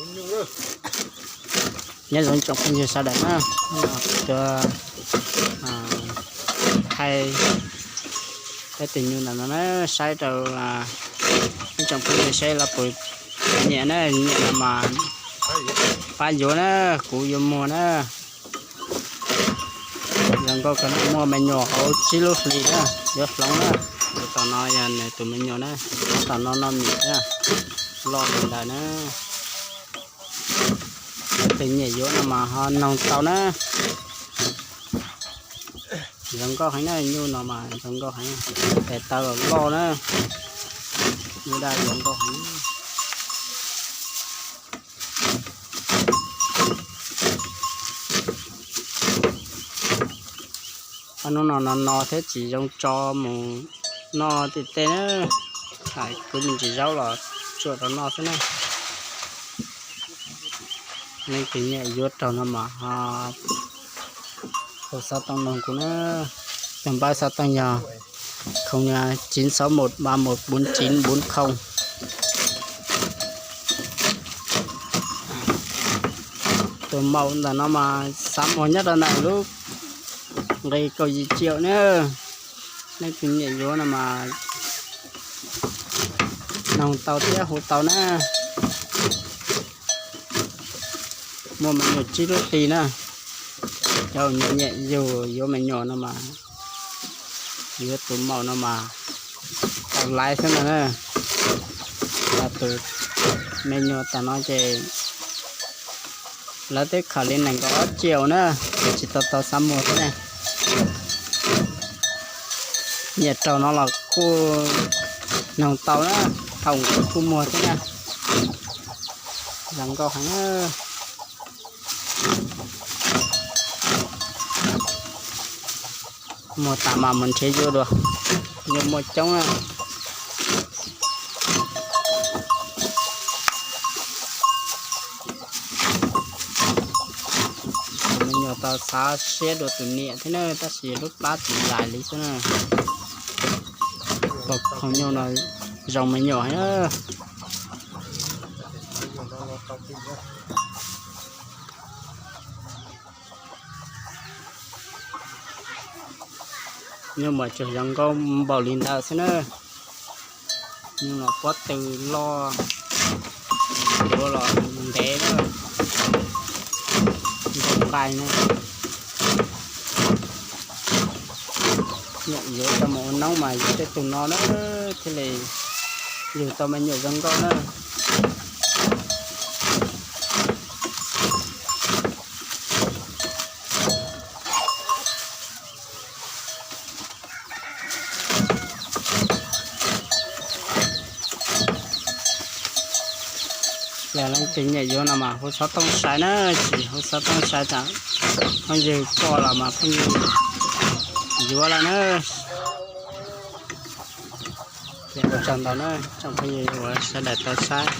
Nyob zoo tsoom phooj ywg sawv daws na, tuaj thaij peb tus nyuj ntawm no na, saib rau ib tsoom phooj ywg seb los puas nyiam na, nyiam no mas pab yuav na, kuv yuav muag na. Zoo nkauj kawg, muaj me nyuam hauv tsib lub hlis na, yuav hloov na. Tus tom no yog nws tus me nyuam na, tus tom no noj mis na, loj li ntawd na. Leej twg nyiam yuav no mas ho noog tau na. Zoo nkauj heev na, nyuj no mas zoo nkauj heev, tes taw los loj na, nyuj daj zoo nkauj heev. Ob hnub no no no thiab tsis zoo tso mus noj tej teb na, kuv me ntsis zaub los tsuam rau noj xwb na. Leej twg nyiam yuav raug no mas ho hu xov tooj noog kuv na. Tus npawb xov tooj yog không chín sáu một bốn chín bốn không. Tus maum ntawm no mas xav muag nyob rau ntawm lub nqi kaum yim triệu na. Leej twg nyiam yuav no mas noog tau thiab hu tau na. Muaj me nyuam tsib lub hli na. Cov nyiam yug yuav me nyuam no mas yuav tus maum no mas tau laiv xwb no na. Tus me nyuam tom no ces lawv twb khawm li nees nkaum ob triệu na, tsis tau tau xav muag thiab ne. Nyiam raug no los kuj noog tau na, thaum nkawd kuj muag thiab na. Zoo nkauj heev. Muag tas mas mus nrhiav yuav dua, yuav muaj coob na. Tus me nyuam tau xav siab dua tus niam thiab na, tab sis lub plab tsis zais li xwb na. Pog khoom nyuj no zoo me nyuam heev. Nyuj mas tsuas zoo nkauj npaum li ntawd xwb na. Nyuj no pob tw loj, yuav los ntev na, ntev nqaij na. Nyuam yuav tau mus ua noob mas yuav tej tus no na, thiaj li yug tau me nyuam zoo nkauj na. Yog leej twg nyiam yuav no mas hu xov tooj sai na, tsis hu xov tooj sai tas phooj ywg pom los mas phooj ywg yuav lawm na. Ces ua tsaug ntau na tsoom phooj ywg uas sawv daws tau saib.